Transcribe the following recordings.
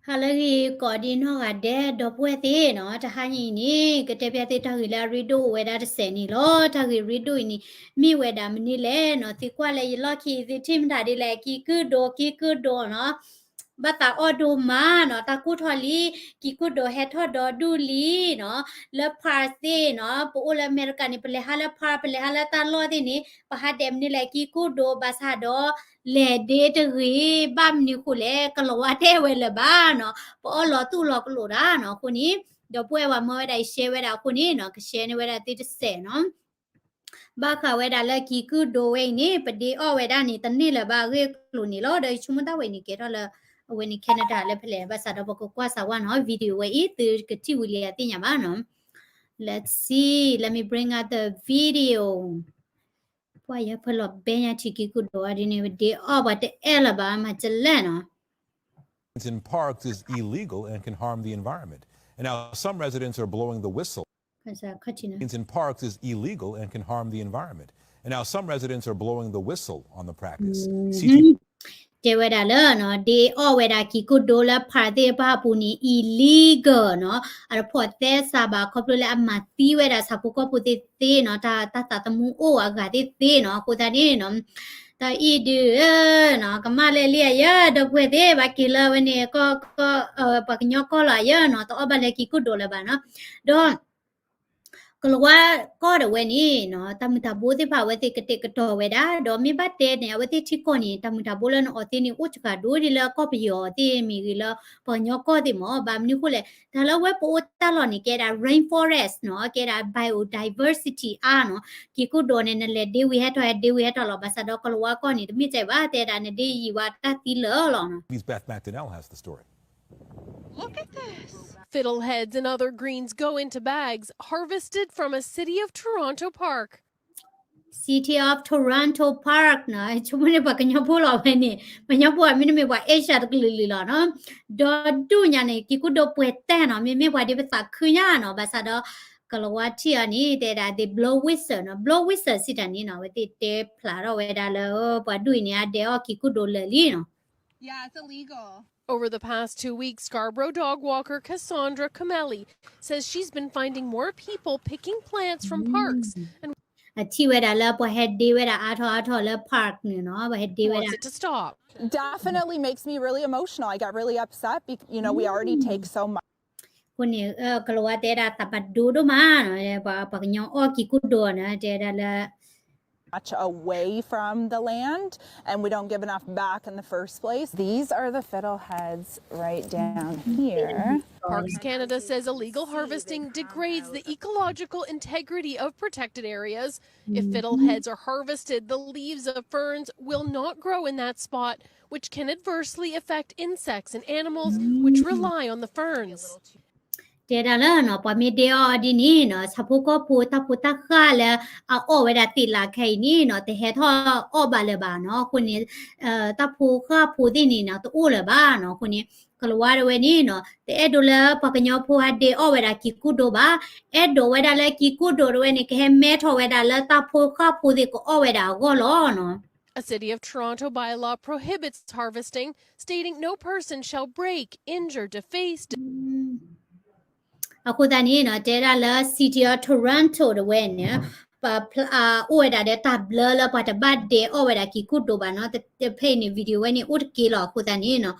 ဟါလၢအဂ့ၤကိးဒံနီၢ်ဂၤဒဲး ဒီပုၢ်ဝဲၢ်သ့ၣ်နီၤ, တဟါညါအံၤန့ၣ် ကတဲဖျါသုတၢ်ဂ့ၢ်လၢအရ့ဒိၣ်အိၣ်ဝဲဒၣ်တစဲးန့ၣ်လီၤ. တၢ်ဂ့ၢ်ရ့ဒိၣ်အံၤန့ၣ် မ့ၢ်ဝဲဒၣ်မနုၤလဲၣ်နီၤ, သံကွၢ်လၢယလီၢ်ခံ သုထံၣ်မတၤဒ်လဲၣ်, ကံကုၢ်ဒိၣ် ကံကုၢ်ဒိၣ်နီၤ, ဘၣ်သးအီၣ်ဒိၣ်မးနီၤ, တၢ်ကူၣ်ထီၣ်လံ, ကံကုၢ်ဒိၣ်ဟဲထီၣ်ဒီဒူၣ်လံနီၤ, လၢ park သ့ၣ်နီၤ, ပအိၣ်လၢအမဲရကၤန့ၣ် ပလဲၤဟးလၢ park ပလဲၤဟးလၢတၢ်လီၢ်သ့ၣ်န့ၣ် ပဟးဒဲးမနုၤလဲၣ် ကံကုၢ်ဒိၣ်ဘၣ်ဆၣ်ဒီး လဲၤဒ့တဂ့ၤ, ဘၣ်မနုၤဃိလဲၣ်, ကလီၤဝါတဲဝဲလၢၤဘၣ်နီၤ, ပအီၣ်လီၤသူၣ်လီၤကလိာ်ဒၣ်နီၤ, အဃိန့ၣ် ဒီပုၢ်ဝဲၢ်ပှၤမၢဝဲဒၣ်အံၤ share ဝဲဒၣ်အဃိန့ၣ်နီၤ, က share န့ၢ်ဝဲဒၣ်သုတစဲးနီၤ. ဘၣ်ဃးဝဲဒၣ်လၢကံကုၢ်ဒိၣ်ဝဲအံၤန့ၣ် ပဒ့အီၣ်ဝဲဒၣ်န့ၣ် တန့ၢ်လၢၤဘၣ်အဂ့ၢ်အကျိၤန့ၣ်လီၤ. ဒီးယဆိကမိၣ်တၢ်ဝဲန့ၣ်ကဲထီၣ်လၢ အဝဲန့ၣ် Canada လၢဖဲလဲၣ်, ဘၣ်ဆၣ်ဒီးပကကွၢ်စးဝါနီၤ, video ဝဲအံၤ သုကထံၣ်ဝံၤလံအသ့ၣ်ညါဘၣ်နီၤ. Let's see, let me bring out the video. ပှၤယဲဖဲလီၤဘဲညါထံကံကုၢ်ဒိၣ်အီၤဒ်န့ၣ် ပဒ့အီၣ်ပှၤတအဲၣ်လၢၤဘၣ် မၤကလဲၣ်နီၤ. In parks is illegal and can harm the environment. And now some residents are blowing the whistle. In parks is illegal and can harm the environment. And now some residents are blowing the whistle on the practice. တဲဝဲဒၣ်လၢနီၤ, ဒ့အီၣ်ဝဲဒၣ်ကံကုၢ်ဒိၣ်လၢ park သ့ၣ်တဖၣ်အပူၤန့ၣ် illegal နီၤ, အတဖိးသဲစးဘၣ် ခီဖျိလၢအမၤသံဝဲဒၣ်ဆၣ်ဖိကီၢ်ဖိသ့ၣ်သ့နီၤ, တၢ်သးသမူအိၣ်အဂၤသ့ၣ်သ့နီၤ, အဃိသတးန့ၣ်နီၤ, တၢ်အံၤဒုးနီၤ, ကမၣ်လၢလံအယဲ ဒီပုၢ်ဝဲၢ်သ့ၣ် ဘၣ်က့ၤလၢအဝဲန့ၣ် ကီၢ် ပှၤကညီကီၢ်လီၤအယဲနီၤ, တအီၣ်ဘၣ်လၢကံကုၢ်ဒိၣ်လၢၤဘၣ်နီၤ, ဒီး ကလၤဝါကီၢ်ဒၣ်ဝဲန့ၣ်နီၤ, တၢ်မုၢ်တၢ်ဘိသ့ၣ်တဖၣ်အဝဲသ့ၣ်ကတဲာ်ကတီၤဝဲဒၣ်, ဒီးမ့ၢ်ဘၣ်တဲန့ၣ် အဝဲသ့ၣ်ထံကီၢ်န့ၣ် တၢ်မုၢ်တၢ်ဘိလၢနအီၣ်သ့န့ၣ် အိၣ်စှၤဒိၣ်ဒ်လၢကီၢ်ပယီၤသ့ၣ်မ့ၢ်ဂ့ၤ လၢပှၤကညီကီၢ်သ့ၣ်မ့ၢ်, ဘၣ်မနုၤဃိလဲၣ်, တၢ်လၢဝဲပအိၣ်တၢ်လီၢ်န့ၣ် ကဲဒၣ် rainforest နီၤ, ကဲဒၣ် biodiversity အါနီၤ, ကံကုၢ်ဒိၣ်န့ၣ် နလဲၤဒ့ဝံၤဟဲထီၣ် ဟဲဒ့ဝံၤဟဲထီၣ်လီၤ, ဘၣ်ဆၣ်ဒီးကလၤဝါကီၢ်န့ၣ် တမ့ၢ်စဲးဘၣ်, တဲဒၣ်နဒ့ယံာ်ဝဲတၢ်သံလၢာ်လီၤနီၤ. Beth McDonnell has the story. Look at this. Fiddleheads and other greens go into bags harvested from a City of Toronto park. City of Toronto park နီၤ, ဆိကမိၣ်န့ၣ် ပှၤကညီဖိလီၤဝဲန့ၣ်, ပှၤကညီဖိအမ့ၢ်တမ့ၢ်ပှၤ Asia တကလုာ်လုာ်လီၤနီၤ, ဒီဒူၣ်ညါန့ၣ် ကံကုၢ်ဒိၣ်ပှဲၤတဲာ်နီၤ, မ့မ့ၢ်ပှၤဒ်ပသးခုညါနီၤ, ဘၣ်ဆၣ်ဒီး ကလၤဝါထံၣ်အီၤန့ၣ် တဲဒၣ် they blow whistle နီၤ, blow whistle စံးတၢ်န့ၣ်နီၤ, အဝဲသ့ၣ်တဲဖျါထီၣ်ဝဲဒၣ်လၢ ပှၤဒူၣ်အံၤန့ၣ် အဒဲအီၣ်ကံကုၢ်ဒိၣ်လၢာ်လံနီၤ. Over the past two weeks, Scarborough dog walker Cassandra Comelli says she's been finding more people picking plants from parks and အထံၣ်ဝဲဒၣ်လၢပှၤဟဲဒ့ဝဲဒၣ်အါထီၣ်အါထီၣ်လၢ park န့ၣ်နီၤ, ပှၤဟဲဒ့ဝဲဒၣ် wants it to stop. Definitely makes me really emotional. I get really upset. Bec-, you know, we already take so much. အဃိန့ၣ် ကလၤဝါတဲဒၣ်သးပှၢ်ဒိၣ်ဒိၣ်မးနီၤ, ပှၤကညီအီၣ်ကံကုၢ်ဒိၣ်န့ၣ် တဲဒၣ်လၢ much away from the land, and we don't give enough back in the first place. These are the fiddleheads right down here. Parks Canada says illegal harvesting degrades the ecological integrity of protected areas. If fiddleheads are harvested, the leaves of ferns will not grow in that spot, which can adversely affect insects and animals which rely on the ferns. တဲဒၣ်လၢနီၤ, ပှၤမ့ၢ်ဒဲအီၣ်ဒ်န့ၣ်နီၤ, ဆၣ်ဖိကီၢ်ဖိတၢ်ဖိတၢ်ဃၢ်လၢအအီၣ်ဝဲဒၣ်သ့ၣ်လၢခဲအံၤန့ၣ်နီၤ, တဟဲထီၣ်အီၣ်ဘၣ်လၢၤဘၣ်နီၤ, အဃိန့ၣ် တၢ်ဖိဃၢ်ဖိသ့ၣ်န့ၣ်နီၤ တအိၣ်လၢၤဘၣ်နီၤ, အဃိန့ၣ် ကလၤဝါဒၣ်ဝဲန့ၣ်နီၤ, တအဲၣ်ဒိးလၢပှၤကညီဖိဟဲဒဲအီၣ်ဝဲဒၣ်ကံကုၢ်ဒိၣ်ဘၣ်, အဲၣ်ဒိးဝဲဒၣ်လၢကံကုၢ်ဒိၣ်ဒၣ်ဝဲန့ၣ် ကဟဲမဲထီၣ်ဝဲဒၣ်လၢတၢ်ဖိဃၢ်ဖိသ့ၣ်ကအီၣ်ဝဲဒၣ်အဂီၢ်လီၤနီၤ. A City of Toronto bylaw prohibits harvesting, stating no person shall break, injure, deface, အဃိသတးန့ၣ်နီၤ, တဲဒၣ်လၢ City of Toronto တဝဲန့ၣ် ပှၤဖျါ အိၣ်ဝဲဒၣ်ဒီးတၢ်ဘျၢလၢပှၤတဘၣ်ဒဲအီၣ်ဝဲဒၣ်ကံကုၢ်ဒိၣ်ဘၣ်နီၤ, တဖဲအံၤန့ၣ် video ဝဲန့ၣ်အိၣ်တက့ၢ်လီၤ, အဃိသတးန့ၣ်နီၤ,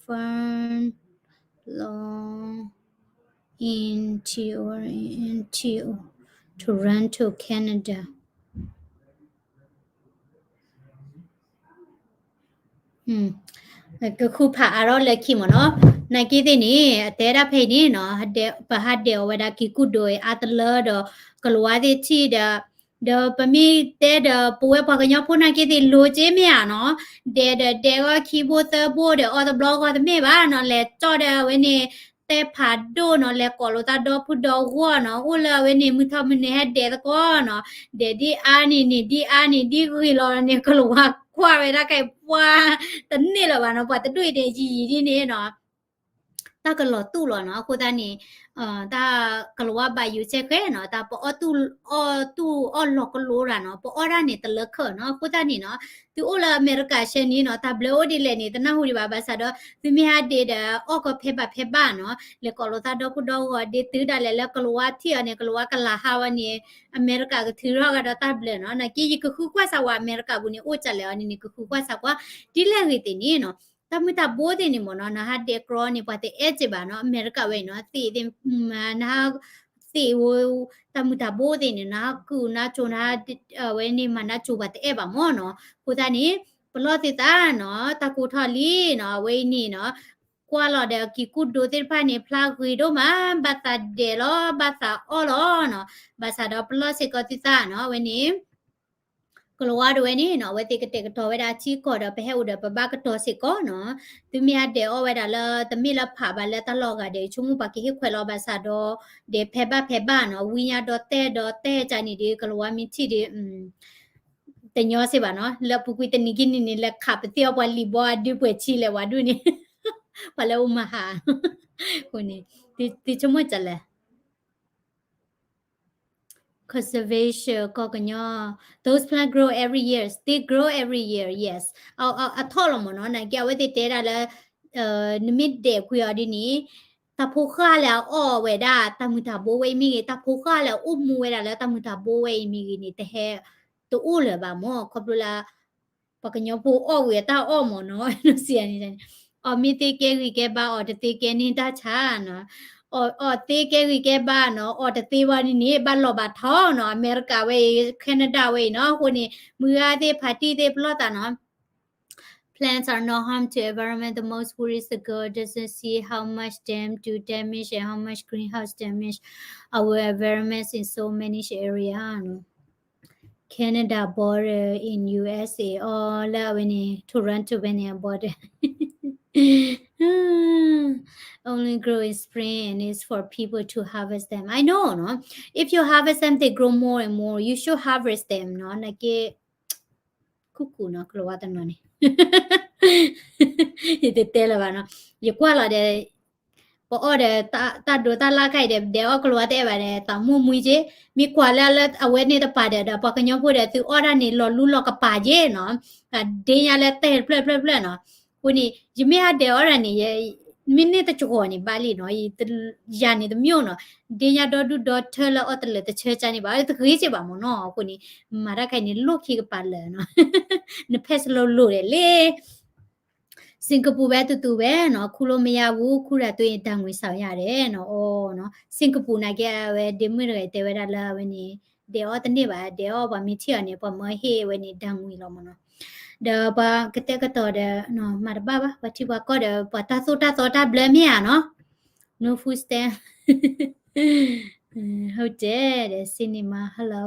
fern lawn in Toronto, Canada. ကဃုဖးအါထီၣ်လၢခံမ့ၢ်နီၤ, နာ်က့သ့ၣ်န့ၣ် အတဲဒၣ်ဖဲအံၤန့ၣ်နီၤ, ပဟးဒဲးအီၣ်ဝဲဒၣ်ကံကုၢ်ဒိၣ်အါတလၢဒီး ကလၤဝါသ့ၣ်ထံၣ်ဒီး, ဒီးပမ့ၢ်တဲဒီး ပဝဲပှၤကညီဖိနာ်က့သ့ၣ်လိၤက့မ့ၢ်ဧါနီၤ, ဒဲးဒီးဒဲးဂီၢ်ခံဘိသၢဘိဒီး အီၣ်တဘျီဂီၢ်တမ့ၢ်ဘၣ်နီၤ, လဲၤကၠီၣ်ဒီးအဝဲန့ၣ် တဲဖးဒိၣ်နီၤ, လဲၤကိးလိာ်သးဒီဖုဒီဂီၢ်နီၤ, အိၣ်လၢအဝဲန့ၣ် မုၢ်ထီၣ်မုၢ်နုာ်ဟဲဒဲးသကိးနီၤ, ဒဲးဒ်အါန့ၣ်န့ၣ် ဒ်အါန့ၣ် ဒ်ဂ့ၤလီၤန့ၣ် ကလၤဝါကွၢ်ဝဲဒၣ်ခဲအံၤ ပှၤတန့ၢ်လၢၤဘၣ်နီၤ, ပှၤတဒူၣ်အံၤန့ၣ် ယံာ်ယံာ်ဒ်န့ၣ်နီၤ, တၢ်ကလီၤတူၢ်လီၤနီၤ. အဃိသတးန့ၣ် တၢ်ကလီၤဝါဘၣ်ယိၤဆဲးဃဲနီၤ, တၢ်ပအီၣ်တူၢ်အီၣ်တူၢ်အီၣ်လီၤကလိတၢ်နီၤ, ပအီၣ်ဒၣ်န့ၣ်တလၢခၢၣ်နီၤ. အဃိသတးန့ၣ်နီၤ, သုအိၣ်လၢအမဲရကၤရှဲန့ၣ်နီၤ, တၢ်ဘျၢအိၣ်ဒ်လဲၣ်န့ၣ် တနၢ်ဟူဒံးဘၣ်. ဘၣ်ဆၣ်ဒီး သုမ့ၢ်ဟးဒ့ဒီး အီၣ်ကီဖဲဘၣ်ဖဲဘၣ်နီၤ, လဲၤကိးလိာ်သးဒီပုၢ်ဒီဝဲၢ် ဒ့တုၤဒၣ်လဲာ်လၢကလီၤဝါထံၣ်အီၤန့ၣ် ကလီၤဝါကလၤဟးဝဲန့ၣ် အမဲရကၤကထုးထီၣ်ကဒီးတၢ်ဘျၢနီၤ. နာ်က့ ယကဃုကွၢ်စၢ်ဝဲအမဲရကၤပူၤန့ၣ် အိၣ်ကလဲၣ်အီၤန့ၣ်န့ၣ် ကဃုကွၢ်စၢ်ကွၢ် ဒ်လဲၣ်ဂ့ၤသ့ၣ်န့ၣ်နီၤ, တၢ်မုၢ်တၢ်ဘိသ့ၣ်န့ၣ်မ့ၢ်နီၤ, နဟးဒဲးကြီန့ၣ် ပှၤတအဲၣ်စ့ၢ်ဘၣ်နီၤ. အမဲရကၤဝဲအံၤနီၤ, သ့ၣ်သ့ၣ် နဟးသ့ၣ်ဝဲ တၢ်မုၢ်တၢ်ဘိသ့ၣ်န့ၣ် နဟးကုၢ်နဟးကၠိၤနဟး အဝဲန့ၣ်မၤနၢ်ကၠိၤ ပှၤတအဲၣ်ဘၣ်မ့ၢ်နီၤ. အဃိသတးန့ၣ် ပလီၢ်သုသးနီၤ, တၢ်ကိးထီၣ်လံနီၤ, အဝဲအံၤန့ၣ်နီၤ ကွၢ်လီၤဒီးကံၢ်ကူၣ်ဒိသ့ၣ်တဖၣ်န့ၣ် ဖျါဂ့ၤဒိၣ်မး, ဘၣ်သးဒဲးလီၤ, ဘၣ်သးအီၣ်လီၤနီၤ. ဘၣ်ဆၣ်ဒီးပလီၢ်စ့ၢ်ကီးသုသးနီၤ, အဝဲန့ၣ် ကလီၤဝါဒၣ်ဝဲန့ၣ်နီၤ, အဝဲသ့ၣ်ကတဲာ်ကတီၤဝဲဒၣ်ထံကီၢ်ဒီး ပဟဲအိၣ်ဒီးပဘၣ်ကတီၤစ့ၢ်ကီးနီၤ. သုမ့ၢ်ဟးဒဲးအီၣ်ဝဲဒၣ်လၢ တမ့ၢ်လၢဖးဘၣ်လၢတၢ်လီၢ်အဂၤဒီး ဆိကမိၣ်ပှၤကဟ့ၣ်ခွဲးလီၤ. ဘၣ်ဆၣ်ဒီး ဒဲးဖဲဘၣ်ဖဲဘၣ်နီၤ, ဝံညါဒီးတဲဒီးတဲကန့ၣ်ဒီး ကလီၤဝါမ့ၢ်ထံၣ်ဒီး တညီစ့ၢ်ဘၣ်နီၤ, လၢအပူၤကွံာ်တနံၤခံနံၤန့ၣ် လဲၤခးပသ့ၣ်အီၣ်ပှၤလံာ်ဘီအဒုပှဲၤဆံလဲၣ်ဝဲဒၣ်န့ၣ်, ပှၤလၢအိၣ်မၤဟး, အဃိန့ၣ် သုဆိကမိၣ်ကလဲၣ် conservation ကီၢ်ကညီ, those plants grow every year, they grow every year, yes. အထီၣ်လီၤမ့ၢ်နီၤ, နာ်က့အဝဲသ့ၣ်တဲဒၣ်လၢ နမ့ၢ်ဒဲးကွံာ်အီၤဒ်န့ၣ် တၢ်ဖိဃၢ်လၢအအီၣ်ဝဲဒၣ်တၢ်မုၢ်တၢ်ဘိဝဲအံၤမ့ၢ်ဂ့ၤ, တၢ်ဖိဃၢ်လၢအအိၣ်မူဝဲဒၣ်လၢတၢ်မုၢ်တၢ်ဘိဝဲအံၤမ့ၢ်ဂ့ၤန့ၣ် တဟဲ တအိၣ်လၢၤဘၣ်မ့ၢ် ခီဖျိလၢ ပှၤကညီဖိအီၣ်ဝံၤအတၢ်အီၣ်မ့ၢ်နီၤ, အီၣ်မ့ၢ်သ့ကဲဂံၢ်ကဲဘါ အီၣ်တသ့ကဲန့ၢ်တၢ်ဆါနီၤ, အီၣ်သ့ကဲဂံၢ်ကဲဘါနီၤ, အီၣ်တသ့ဘၣ်န့ၣ်န့ၣ် ဘၣ်လီၤဘၣ်ထီနီၤ, အမဲရကၤဝဲအံၤ Canada ဝဲအံၤနီၤ, အဃိန့ၣ် မုၢ်ဂၤသ့ၣ်ဖးတံၢ်သ့ၣ်ပလီၢ်သးနီၤ Plants are no harm to environment. The most worries the girl doesn't see how much dam do damage and how much greenhouse damage our environment in so many area. Canada border in U S A အီၤလၢအဝဲန့ၣ် Toronto ဝဲန့ၣ်အ border. Only grow in spring and it's for people to harvest them. I know, no? If you harvest them, they grow more and more. You should harvest them, no? နက့ ကူကူနီၤ ကလီၤဝါတနီၤန့ၣ် ယတတဲလၢၤဘၣ်နီၤ, ယကွၢ်လီၤဒီး ပအီၣ်ဒီး တၢ်ဒိးတၢ်လၢ်ခါအံၤဒီး ဒဲးအီၣ်ကလီၤဝါတအဲၣ်ဘၣ်ဒီး သးမိၢ်မှံက့, မ့ၢ်ကွၢ်လၢလၢအဝဲန့ၣ်တပၤဒီး ဒီးပှၤကညီဖိဒီး သုအီၣ်ဒၣ်န့ၣ် လီၤလူလီၤကပၤက့နီၤ, ဒ့ညါလၢတဲာ်တဖျၢၣ်ဖျၢၣ်ဖျၢၣ်နီၤ, အဃိန့ၣ် ယမ့ၢ်ဟးဒဲးအီၣ်ဒၣ်န့ၣ် မ့ၢ်န့ၢ်တကီၢ်န့ၣ်ဘၣ်လံနီၤ, ယၤန့ၣ်တမ့ၢ်နီၤ, ဒ့ညါဒီဒူၣ်ဒီထၢလၢအီၣ်တလၢာ်တဆၢကါန့ၣ်ဘၣ်, တဂ့ၤစ့ၢ်ဘၣ်မ့ၢ်နီၤ, အဃိန့ၣ် မၤတၢ်ခဲအံၤန့ၣ် လိၣ်ခံကပၤလၢာ်နီၤ, နဖဲးစလိၤလိၤဒဲးလံ စင်္ကာပူပဲတူတူပဲနီၤ, ခူၣ်လို့မရဘူး, ခူၣ်တာသွင်းရင်ဒဏ်ငွေဆောင်ရတယ်နီၤ, အိနီၤ, စင်္ကာပူနာ်က့အဝဲဒ့မုၣ်တဂၤတဲဝဲဒၣ်လၢအဝဲန့ၣ် ဒဲးအီၣ်တန့ၢ်ဘၣ်, ဒဲးအီၣ်ပှၤမ့ၢ်ထံၣ်အီၤန့ၣ် ပှၤမၢဟ့ၣ်အဝဲန့ၣ်ဒဏ်ငွေလီၤမ့ၢ်နီၤ, ဒီးပှၤကတဲကတီၤဒီး မၤတဘၣ်ဘၣ်, ပှၤထံပှၤကီၢ်ဒီး ပှၤတၢ်သိၣ်တၢ်သီတၢ်ဘျၢမ့ၢ်ဧါနီၤ, no food stamp ဟုတ်တယ်တဲ့ cinema hello,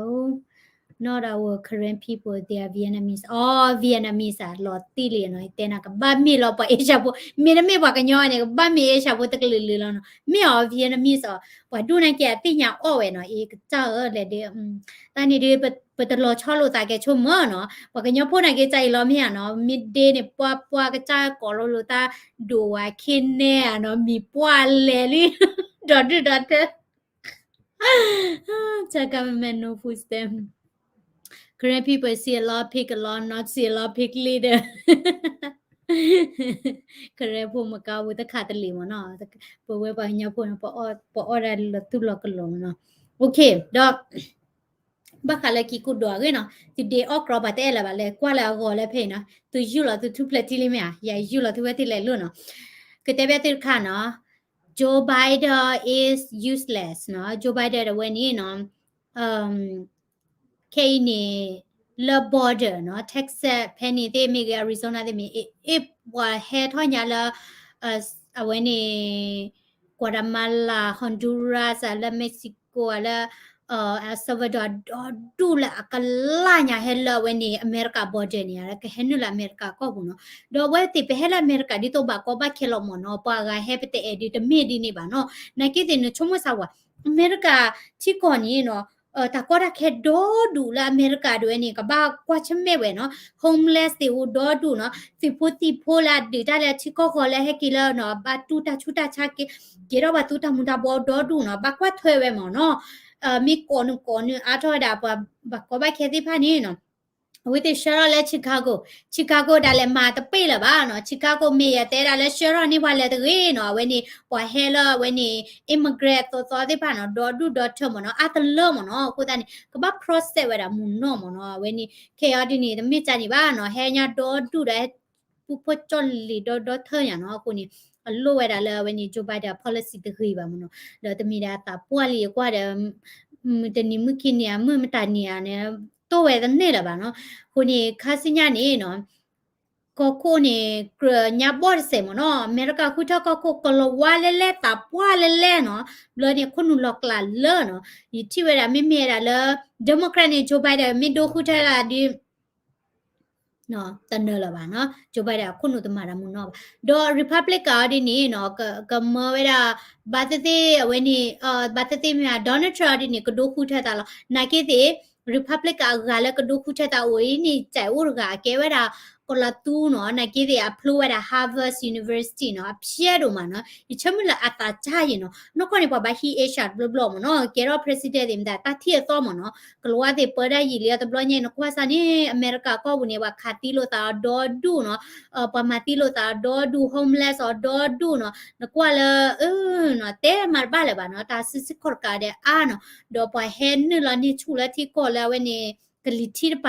not our Karen people, they are Vietnamese. အီ Vietnamese အလီၤတံၢ်လံနီၤ, ယတဲနၤ ကဘၣ်မ့ၢ်လီၤပှၤ Asia ဖိ, မ့တမ့ၢ်ပှၤကညီန့ၣ် ကဘၣ်မ့ၢ် Asia ဖိတကလုာ်လုာ်လီၤနီၤ, မ့ၢ်အီ Vietnamese အီ, ပှၤဒိၣ်နာ်က့အသ့ၣ်ညါအီၣ်ဝဲနီၤ, အ့ ကစၢ်ဧၢလဲၣ်ဒီး တၢ်န့ၣ်ဒုး ပတလီၤဆီလိာ်သးကဲဆိကမိၣ်နီၤ, ပှၤကညီဖိနာ်က့ကၢ်အံၤလီၤမ့ၢ်ဧါနီၤ, မ့ၢ်ဒ့န့ၣ် ပှၢ်ပှၢ်ကစၢ်ကိးလိာ်လိာ်သး ဒိၣ်ဝဲခဲန့ၣ်ဧါနီၤ, မံၤပှၢ်လဲၤလံ ဒီဒုၣ်ဒီထၢ Thai government no food stamp. Karen people see a lot of pig, a lot not see a lot of pig leader. Karen ဖိမကါဝူတခါတလံၤမ့ၢ်နီၤ, ပဝဲပှၤကညီဖိန့ၣ် ပအီၣ်ဒၣ်လီၤတူၢ်လီၤကလိၤမ့ၢ်နီၤ, ဒီး ဘၣ်ဃးလၢကံၢ်ကူၣ်ဒိအဂ့ၢ်နီၤ, သုဒ့အီၣ်ကြီပှၤတအဲၣ်လၢၤဘၣ်လဲၣ်, ကွၢ်လၢအဂီၤလၢဖဲအံၤနီၤ, သုယူၢ်လီၤသုထူၣ်ဖျဲးထံလံမ့ၢ်ဧါ, ယယူၢ်လီၤသုဝဲသ့ၣ်လဲၤလိၣ်နီၤ, ကတဲဘၣ်သုတခါနီၤ, Joe Biden is useless နီၤ, Joe Biden တဝဲန့ၣ်နီၤ, ခဲအံၤန့ၣ် လၢ border နီၤ, Texas ဖဲန့ၣ်သ့ၣ်မ့ၢ်ဂ့ၤ Arizona သ့ၣ်မ့ၢ် အ့ၣ် ပှၤဟဲထီၣ်ညါလၢ အဝဲန့ၣ် Guatemala, Honduras လၢ Mexico လၢ El Salvador ဒီဒူၣ်လၢအကလၢ်ညါဟဲလၢအဝဲန့ၣ် အမဲရကၤ border န့ၣ် ကဟဲနုာ်လၢအမဲရကၤကီၢ်ပူၤနီၤ, ဒီးအဝဲသ့ၣ်ပဟဲလၢအမဲရကၤဒ်သိးဘၣ်ကီဘၣ်ခဲလီၤမ့ၢ်နီၤ, ပှၤဂၤဟဲပတအဲၣ်ဒုးတမ့ၢ်ဒ်န့ၣ်ဘၣ်နီၤ, နာ်က့သ့ၣ်နဆိကမိၣ်စၢ်ဝဲ အမဲရကၤထံကီၢ်န့ၣ်နီၤ တၢ်ကီတၢ်ခဲဒီဒူၣ်လၢအမဲရကၤဒၣ်ဝဲန့ၣ် ကဘၣ်ကွၢ်ဆၢၣ်မဲာ်ဝဲနီၤ, homeless သ့ၣ်အိၣ်ဒီဒူၣ်နီၤ, သုးဖိသံၣ်ဖိလၢအဒုးတၢ်လၢထံကီၢ်ဃီလၢဟဲက့ၤလၢနီၤ ဘၣ်တူၢ်တၢ်ဆူးတၢ်ဆါက့ၤ, ကဲထီၣ်ပှၤသူတၢ်မူၤတၢ်ဘှီဒီဒူၣ်နီၤ, ဘၣ်ကွၢ်ထွဲဝဲမ့ၢ်နီၤ, မ့ၢ်ကိးနုာ်ကိးနုာ်အါထီၣ်ဝဲဒၣ်ပှၤဘၣ်ကီဘၣ်ခဲသ့ၣ်တဖၣ်န့ၣ်နီၤ အဝဲသ့ၣ်ဆှၢထီၣ်လၢ Chicago, Chicago ဒၣ်လဲာ်မၤတပ့ၢ်လၢၤဘၣ်နီၤ, Chicago mayor တဲဒၣ်လၢဆှၢထီၣ်န့ၢ်ပှၤလၢတဂ့ၤနီၤ, အဝဲန့ၣ် ပှၤဟဲလၢအဝဲန့ၣ် immigrant အသီသီသ့ၣ်တဖၣ်နီၤ, ဒီဒူၣ်ဒီထၢမ့ၢ်နီၤ, အါတလၢမ့ၢ်နီၤ, အဃိသတးန့ၣ် ကဘၣ် process ဝဲဒၣ်မုၢ်နီၢ်မ့ၢ်နီၤ, အဝဲန့ၣ် ခဲအံၤဒ်န့ၣ် တမ့ၢ်ကၢ်န့ၣ်ဘၣ်နီၤ, ဟဲညါဒီဒူၣ်ဒီး ပူဖိကၠီၣ်လံၤဒီဒီထၢညါနီၤ, အဃိန့ၣ် အလိၣ်ဝဲဒၣ်လၢအဝဲန့ၣ် Joe Biden policy တဂ့ၤဘၣ်မ့ၢ်နီၤ, ဒီးတမ့ၢ်ဒၣ်သးပှၢ်လံအကွၢ်ဒီး မုၢ်တနံၤမုၢ်ခံနံၤဧါ မုၢ်မတၤနံၤဧါန့ၣ် တိၢ်ဝဲတန့ၢ်လၢၤဘၣ်နီၤ. အဃိန့ၣ် ခါဆူညါန့ၣ်နီၤ ကီၢ်ခိၣ်န့ၣ် ကြၢးညါဘီၣ်တစဲးမ့ၢ်နီၤ, အမဲရကၤဃုထၢကီၢ်ခိၣ် ကလီၤဝါလဲလဲ သးပှၢ်လဲလဲနီၤ, ဘျီန့ၣ် ခိၣ်နူာ်လီၤကျးလၢနီၤ, ယထံၣ်ဝဲဒၣ်မ့မ့ၢ်ဝဲဒၣ်လၢ Democrat န့ၣ် Joe Biden မ့ၢ်ဒိဃုထၢဒၣ်ဒ် တနၢၤလၢၤဘၣ်နီၤ, Joe Biden အခိၣ်နူာ်တမၤတၢ်မုၢ်နီၢ်ဘၣ်. ဒီး Republican အီၤဒ်န့ၣ်နီၤ ကမၢဝဲဒၣ် ဘၣ်သ့ၣ်သ့ၣ်အဝဲန့ၣ် ဘၣ်သ့ၣ်သ့ၣ်မ့ၢ် Donald Trump အီၤဒ်န့ၣ် ကဒိဃုထၢသးလီၤ. နာ်က့သ့ၣ် Republican အဂၤလၢကဒိဃုထၢသးအိၣ်အံၤန့ၣ် ကအိၣ်တဂၤကဲဝဲဒၣ် ကီၤလၤသူနီၤ, နာ်က့သ့ၣ်အဖျိဝဲဒၣ် Harvard University နီၤ, အဖျဲၣ်ဒိၣ်မးနီၤ, ယဆၢမုၢ်လၢအသးစၢ်ယံၤနီၤ, နီၢ်ကီၢ်န့ၣ် ပှၤဘၣ်ဟံး Asia တဘျီဘျီမ့ၢ်နီၤ, ကဲထီၣ် president သ့ၣ်မတၤ တၢ်ထံၣ်အသီမ့ၢ်နီၤ, ကလီၤဝါသ့ၣ်ပၢဒၣ်ယံာ်လံအီၤတဘျီညါ နကွၢ်စၢ်န့ၣ် အမဲရကၤကီၢ်ပူၤန့ၣ် ပှၤခးသံလိာ်သးအီၤဒီဒူၣ်နီၤ, ပှၤမၤသံလိာ်သးအီၤဒီဒူၣ်, homeless အီၤဒီဒူၣ်နီၤ, နကွၢ်လၢ အၢ နီၤ တဲမၤတဘၣ်လၢၤဘၣ်နီၤ, တၢ်စုဆူၣ်ခီၣ်တကးဒဲးအါနီၤ, ဒီးပှၤဟဲနုာ်လီၤန့ၢ်ဆူၣ်လၢထံကီၢ်လၢအဝဲန့ၣ် ကလံၤထံးတပၤနီၤ, ဒ်သိး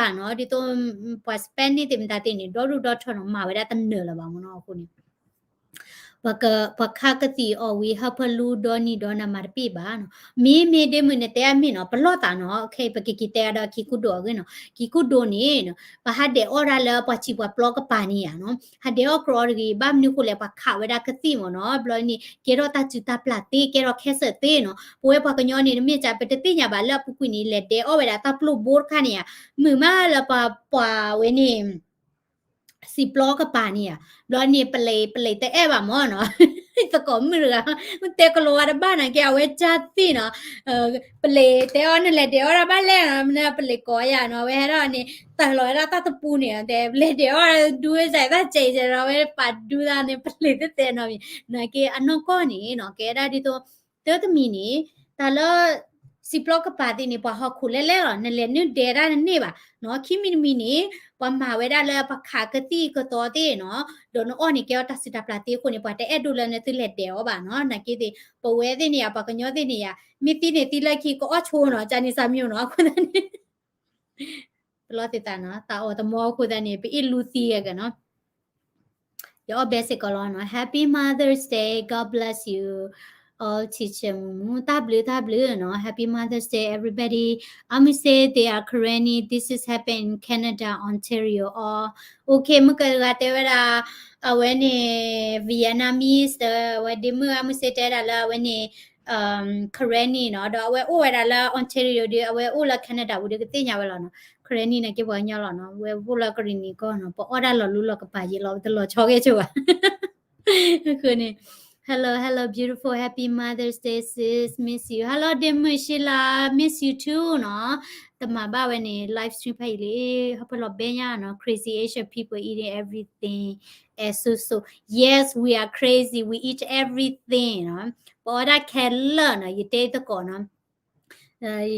ပှၤ Spanish သ့ၣ်မတၤသ့ၣ်န့ၣ် ဒီဒူၣ်ဒီထၢနီၤ, မၤဝဲဒၣ်တနၢၤလၢၤဘၣ်မ့ၢ်နီၤ, အဃိန့ၣ် ပှၤခးကသံၣ်အီၣ်ဝံၤ ဟၢဖၢလူဒီနံၤဒီနၤမၤတပ့ၢ်ဘၣ်နီၤ, မ့မ့ၢ်ဒ့မုၣ်နတဲအမ့ၢ်နီၤ, ပလီၢ်သးနီၤ, ခဲအံၤပကက့ၤတဲအါဒီးကံၢ်ကူၣ်ဒိၣ်အဂ့ၢ်နီၤ, ကံၢ်ကူၣ်ဒိၣ်န့ၣ် ပှၤဟးဒဲးအီၣ်ဒၣ်လၢပှၤစံာ်ပှၤပျီကပၤန့ၣ်ဧါနီၤ, ဟးဒဲးအီၣ်ကြီတဂ့ၤ, ဘၣ်မနုၤဃိလဲၣ် ပှၤခးဝဲဒၣ်ကသံၣ်မ့ၢ်နီၤ, ဘျီန့ၣ် ကဲထီၣ်တၢ်စုၣ်တၢ်ပျၢ်သ့, ကဲထီၣ် cancer သ့နီၤ, ပဝဲပှၤကညီန့ၣ် နမ့ၢ်ကပတသ့ၣ်ညါဘၣ်လၢအပူၤကွံာ်န့ၣ် လဲၤဒဲးအီၣ်ဝဲဒၣ်တၢ်ပျိၢ်ဘိတခါန့ၣ်ဧါ, မုာ်မးလၢပှၤပှၤဝဲန့ၣ် စံာ်ပျီကပၤန့ၣ်ဧါ, ဘျီန့ၣ် ပလံၤ ပလံၤတအဲၣ်ဘၣ်မ့ၢ်နီၤ, သကိးမုၣ်တဂၤ တဲကလီၤဝါတဘၣ်နာ်က့ အဝဲကၢ်သ့ၣ်နီၤ, ပလံၤတဲအီၤနလဲၤဒဲးအီၣ်ဒၣ်ဘၣ်လဲၣ်နီၤ, မ့ၢ်ပလံၤကိးယၤနီၤ, အဝဲဟဲထီၣ်န့ၣ် တၢ်လီၤဝဲဒၣ်တၢ်တပူန့ၣ် တဲလဲၤဒဲးအီၣ်ဒူဝဲစဲးတၢ်စဲးစဲးနီၤ, အဝဲပာ်ဒူသးန့ၣ် ပလံၤသ့ၣ်တဲနီၤ, နာ်က့အနီၢ်ကီၢ်န့ၣ်နီၤ ကဲဒၣ်ဒ်သိး တၢ်တမံၤန့ၣ် တၢ်လၢ စံာ်ပျီကပၤသ့ၣ်န့ၣ် ပှၤဟီၣ်ခိၣ်လဲၣ်လဲၣ်လီၤ, နလဲၤနုာ်ဒဲးတၢ်တန့ၢ်ဘၣ်နီၤ, ခံမံၤတမံၤန့ၣ် ပှၤမၤဝဲဒၣ်လၢပှၤခးကသံၣ်ကသီသ့ၣ်နီၤ, ဒီးနအီၣ်န့ၣ်ကဲအီၤတၢ်စုၣ်တၢ်ပျၢ်သ့အဃိန့ၣ် ပှၤတအဲၣ်ဒိးလၢနသုလဲၤဒဲးအီၤဘၣ်နီၤ, နာ်က့သ့ၣ် ပဝဲသ့ၣ်န့ၣ်ယါ ပှၤကညီသ့ၣ်န့ၣ်ယါ မ့ၢ်သံန့ၣ်သံလၢခံ ကအီၣ်ဆိနီၤ, ကန့ၣ်စၢ်မံၤနီၤ, အဃိသတးန့ၣ် ပလီၢ်သ့ၣ်သးနီၤ, တၢ်အီၣ်တမီအဃိသတးန့ၣ် ပအ့ၣ်လူသံဂ့ၤနီၤ ယအီၣ်ဘဲစ့ၢ်ကီးလီၤနီၤ, Happy Mother's Day, God bless you all, teacher မူမူ, တၢ်ဘျုးတၢ်ဘျုးနီၤ, Happy Mother's Day everybody. အမုၢ်စ့ they are Karenni, this is happen in Canada, Ontario, all okay. မုၢ်ကဂၤတဲဝဲဒၣ် အဝဲန့ၣ် Vietnamese အဝဲဒ့မုၣ်အမုၢ်စ့တဲဒၣ်လၢအဝဲန့ၣ် Karenni နီၤ, ဒီးအဝဲအိၣ်ဝဲဒၣ်လၢ Ontario ဒီး အဝဲအိၣ်လၢ Canada ပူၤဒီးကသ့ၣ်ညါဝဲလီၤနီၤ, Karenni နာ်က့ပှၤကညီလီၤနီၤ, ဝဲအိၣ်လၢ Karenni ကီၢ်နီၤ, ပအီၣ်ဒၣ်လီၤလူလီၤကပၤယံၤလီၤ, ပတလီၤဆီဂ့ၤဆိဘၣ် အဃိန့ၣ် Hello, hello, beautiful, happy Mother's Day, sis, miss you. Hello ဒ့မုၣ် Sheila, miss you too နီၤ, တမၤဘၣ်ဝဲန့ၣ် live stream ဖဲအံၤလံ, ဟၢဖၢလီၤဘဲညါနီၤ, crazy Asian people eating everything as so so. Yes, we are crazy, we eat everything နီၤ, ပအီၣ်ဒၣ်ခဲလၢာ်နီၤ, ယတဲသကိးနီၤ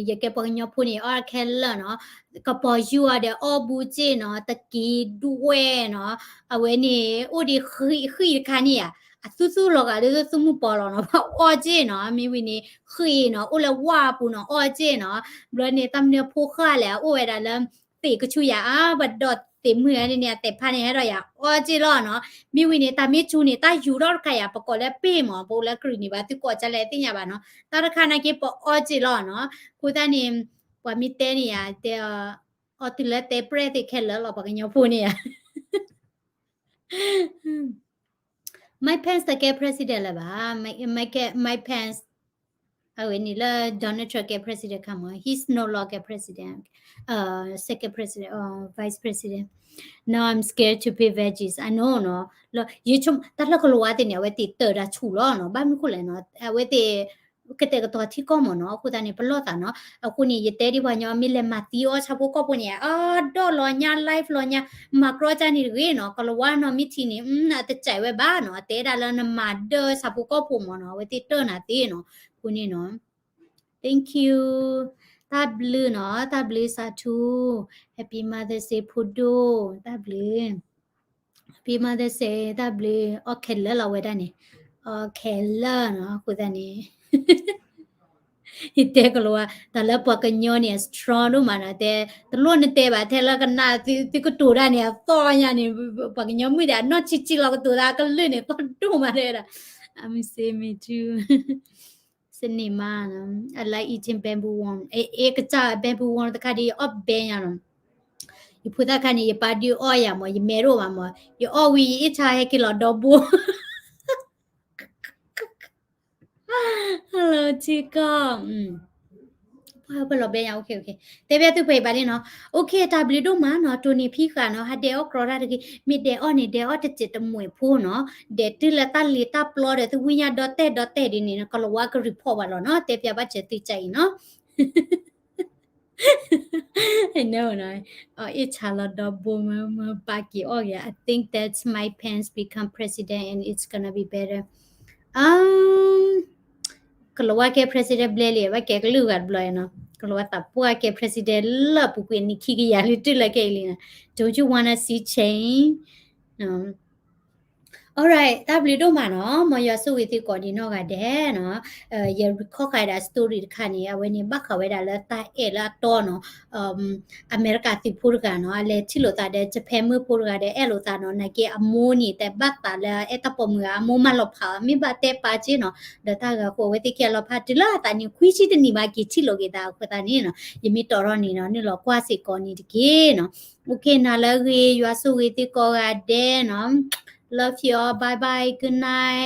ယကဲပှၤကညီဖိန့ၣ် အီၣ်ဒၣ်ခဲလၢာ်နီၤ, ကပီၤယူၤအီၤဒီးအီၣ်ဘူးစ့ၢ်နီၤ, တကံဒွဲၣ်နီၤ, အဝဲန့ၣ် အိၣ်ဒံးဃံၣ်တခါန့ၣ်ဧါ, အသူသူလီၤဂာ်ဒ်သိးသူၣ်မုၢ်ပီၤလီၤနီၤ, အီၣ်စ့ၢ်နီၤ, မ့ၢ်ဝံၤန့ၣ် ဃံၣ်နီၤ, အိၣ်လၢဝၣ်အပူၤနီၤ, အီၣ်စ့ၢ်နီၤ, ဘျီန့ၣ် တၢ်မနုၤဖိဃၢ်လဲၣ် အအိၣ်ဝဲဒၣ်လၢ သ့ၣ်ကဆူယၤအါ, ပဒိးသ့ၣ်မုၢ်န့ၣ်န့ၣ် အသ့ၣ်ဖးန့ၣ် ဟဲဒီးယၤ အီၣ်စ့ၢ်လီၤနီၤ, မ့ၢ်ဝံၤန့ၣ် တၢ်မ့ၢ်စူၤန့ၣ် တၢ်ယူၤထီၣ်တခါယၤ ပကိးလၢပ့ၢ်မး, ပအိၣ်လၢကရံၣ်နံၤဘၣ် သုကိးကလဲၣ်သ့ၣ်ညါဘၣ်နီၤ, တၢ်တခါနာ်က့ ပအီၣ်စ့ၢ်လီၤနီၤ, အဃိသတးန့ၣ် ပှၤမ့ၢ်တဲန့ၣ်ယၤ တဲ အီၣ်တုၤလၢတဲပြဲၢ်သ့ၣ်ခဲလၢာ်လီၤ ပှၤကညီဖိန့ၣ်ယၤ Mike Pence တကဲ president လၢၤဘၣ်, Mike, Mike, Mike Pence အဝဲန့ၣ်လၢ Donald Trump ကဲ president ခါမး, he's no longer president, uh, second president or vice president. Now I'm scared to pay veggies. I know နီၤ, လၢယဆိကမိၣ် တၢ်လၢကလိၤဝါသ့ၣ်န့ၣ် အဝဲသ့ၣ်တၢၢ်တၢ်ဆူၣ်လီၤနီၤ, ဘၣ်မနုၤဃိလဲၣ်နီၤ, အဝဲသ့ၣ် ကတဲာ်ကတီၤထံကီၢ်မ့ၢ်နီၤ, အဃိသတးန့ၣ် ပလီၢ်သးနီၤ, အဃိန့ၣ် ယတဲဒ်ပှၤကညီ မ့ၢ်လဲၤမၤသံအီၣ်ဆၣ်ဖိကီၢ်ဖိန့ၣ် အဒိၣ်လီၤညါ live လီၤညါ, မၤကြီကၢ်န့ၣ်တဂ့ၤနီၤ, ကလၤဝါနီၢ်မ့ၢ်ထံၣ်န့ၣ် အတစဲးဝဲဘၣ်နီၤ, အတဲဒၣ်လၢနမၤဒၢဆၣ်ဖိကီၢ်ဖိမ့ၢ်နီၤ, အဝဲသ့ၣ်တၢၢ်နၤသ့နီၤ, အဃိန့ၣ်နီၤ Thank you, တၢ်ဘျုးနီၤ, တၢ်ဘျုး စးထူ, Happy Mother's Day ဖိဒိၣ်, တၢ်ဘျုး Happy Mother's Day တၢ်ဘျုး, အီၣ်ခဲလၢာ်လီၤဝဲဒၣ်န့ၣ်, အီၣ်ခဲလၢာ်နီၤ, အဃိသတးန့ၣ် ယတဲကလၤဝါ, တၢ်လၢပှၤကညီန့ၣ် အ strong ဒိၣ်မးနီၤ, တဲ, တလိၣ်နတဲဘၣ်, ထဲလၢကနၣ်သုကတိၤတၢ်န့ၣ် အသီၣ်ညါန့ၣ်, ပှၤကညီမုၣ်ဒီး အနီၢ်ဆံးဆံးလီၤကတိၤတၢ်ကလုၢ်န့ၣ် သီၣ်ဒိၣ်မးတဲဒၣ်, I miss it, me too. စနေမးနီၤ, I like eating bamboo worm, အဲ အဲ ကစၢ် bamboo worm တခါဒ် အီၣ်ဘဲညါနီၤ, ယဖိသၣ်ခါန့ၣ် ယပၢ်ဒုးအီၣ်ယၤမး, ယမဲာ်တအိၣ်ဘၣ်မး, ယအီၣ်ဝံၤ ယအ့ၣ်ဆါဟဲက့ၤလီၤဒီဘိ Hello ထံကီၢ်, ပှၤလီၤဘဲညါ, OK, OK, တဲဘၣ်သုဖဲအံၤဘၣ်လံနီၤ, OK, တၢ်ဘျုးဒိၣ်မးနီၤ, တိၢ်န့ၢ်ဖံးဃာ်နီၤ, ဟးဒဲးအီၣ်ကြီတၢ်တဂ့ၤ, မ့ၢ်ဒဲးအီၣ်န့ၣ် ဒဲးအီၣ်တစဲးတမှဲးဖိနီၤ, ဒဲးတုၤလၢတၢ်လ့ၤတၢ်ပျီဒီး သုဝံၣ်ညါဒီတဲာ်ဒီတဲာ်ဒ်န့ၣ်နီၤ, ကလၤဝါက report ဘၣ်လီၤနီၤ, တဲပၠးဘၣ်စၢၤသုကၢ်အံၤနီၤ I know, အ့ၣ်ဆါလီၤဒီဘိ မ့ၢ်ပၢ်က့ၤအီၣ်ဂ့ၤ, I think that's my parents become president and it's gonna be better. ကလၤဝါကဲ president ဘျဲၣ်လံ, ဘၣ်ကဲကလုာ်ဂၤတဘျီနီၤ, ကလၤဝါသးပှၢ်ကဲ president လၢအပူၤကွံာ်နံၣ်ခံကယၤလံ တုၤလၢခဲအံၤလံနီၤ, don't you wanna see change? Alright, တၢ်ဘျုးဒိၣ်မးနီၤ, မ်ယွၤဆိၣ်ဂ့ၤသုကိးဒံးနီၢ်ဂၤဒဲးနီၤ, ယ record ဃာ်ဒၣ် story တခါန့ၣ် အဝဲန့ၣ် ဘၣ်ဃးဝဲဒၣ်လၢတၢ်အဲၣ်လၢအတီနီၤ, အမဲရကၤသုးဖိတဂၤနီၤ, အလဲၤထံၣ်လိာ်သးဒီး Japan မုၣ်ဖိတဂၤဒီး အဲၣ်လိာ်သးနီၤ, နာ်က့အမိၢ်န့ၣ် တဲဘၣ်သးလၢအအဲၣ်တၢ်ပိာ်မုၣ်ဧါ, အမိၢ်မၤလီၤဖးအီၤ, မ့ၢ်ဘၣ်တဲပာ်က့နီၤ, ဒီးတၢ်ဂၤဃိ အဝဲသ့ၣ်ခံဂၤလီၤဖးတုၤလၢအသးနံၣ်ခွံဆံတနံၣ်မး က့ၤထံၣ်လိာ်က့ၤသးအဃိသတးန့ၣ်နီၤ, ယမ့ၢ်တီၣ်ထီၣ်န့ၣ်နီၤ, နုာ်လီၤကွၢ်စ့ၢ်ကီးန့ၣ်တက့ၢ်နီၤ. OK, နၤလၢအဂ့ၤ, ယွၤဆိၣ်ဂ့ၤသုကိးဂၤဒဲးနီၤ, love you all, bye bye, good night.